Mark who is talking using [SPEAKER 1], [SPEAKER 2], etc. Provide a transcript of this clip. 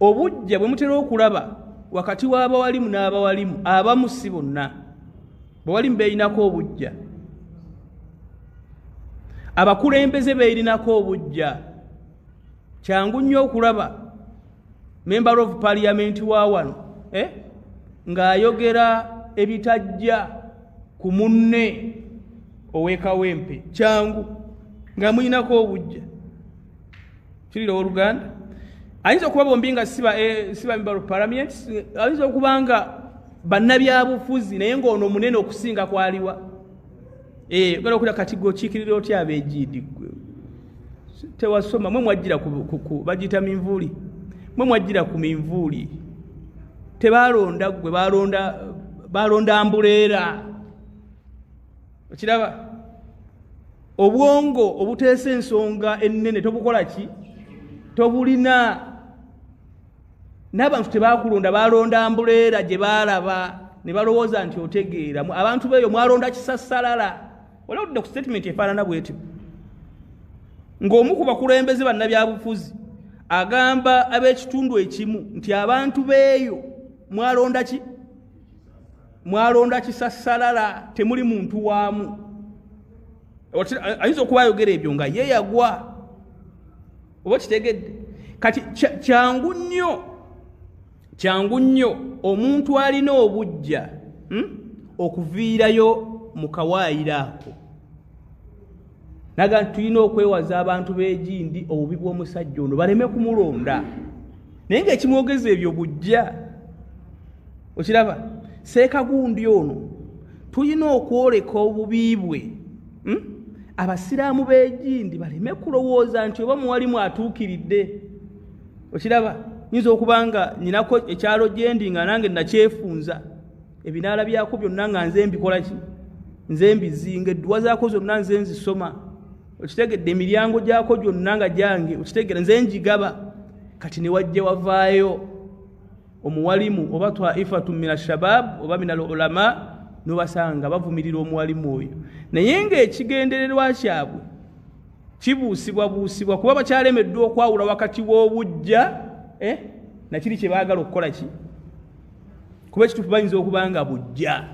[SPEAKER 1] Obujja bwe mutera okulaba wakati w'abawalimu n'abawalimu abamu, si bonna, bawalimu beeyinako obujja, abakulembeze beeyirinako obujja. Kyangu nnyo okulaba member of parliament wa wano ng'ayogera ebitajja ku munne ow'ekawempe, kyangu nga muyinako obujja. Kirira owooluganda, ayinza okuba bombi nga siba member of parliament, ayinza okuba nga bannabyabufuzi, naye ng'ono munene okusinga kwaliwa. Ogenda okulya kati gwe okiikirira otya abeegiidi? Gwe tewasoma, mwe mwajjira ku bagiyita minvuuli, mwe mwajjira ku minvuuli, tebalonda gwe, balonda mbuleera. Okiraba, obwongo obuteesa ensonga ennene tobukola ki, tobulina. N'abantu tebakulonda, balonda mbuleera gye baalaba ne balowooza nti otegeera. Abantu beeyo mwalonda kisassalala. Wali oludde ku statement efaanana bwetyo ng'omu ku bakulembeze bannabyabufuzi agamba ab'ekitundu ekimu nti abantu beeyo mwalonda ki, mwalonda kisassalala, temuli muntu waamu? Ayinza okuba ayogera ebyo nga ye yagwa, oba kitegedde? Kati kyangu nnyo, kyangu nnyo omuntu alina obujja okuviirayo mu kawaayiro ako naga nti tulina okwewaza abantu b'egindi obubi bw'omusajja ono baleme kumulonda, naye ng'ekimwogeza ebyo bujja. Okiraba, seekagundi ono tulina okwoleka obubi bwe, Abasiraamu b'egindi baleme kulowooza nti oba muwalimu atuukiridde. Okiraba, nyinza okuba nga nyinako ekyalo gyendi nga nange nakyefunza ebinaala byako byonna nga nze mbikola ki, nze mbizinga, edduwa zaako zonna nze nzisoma, okitegedde, emiryango gyako gyonna nga gyange, okitegedde, nze njigaba. Kati ne wajja wavaayo omuwalimu oba taifatu min ashabab oba min al ulama, nobasanga bavumirira omuwalimu oyo, naye ng'ekigendererwa kyabwe kibuusibwabuusibwa kuba bakyalemeddwa okwawula wakati w'obujja nakiri kye baagala okukola ki, kuba ekituufu bayinza okuba nga bujja.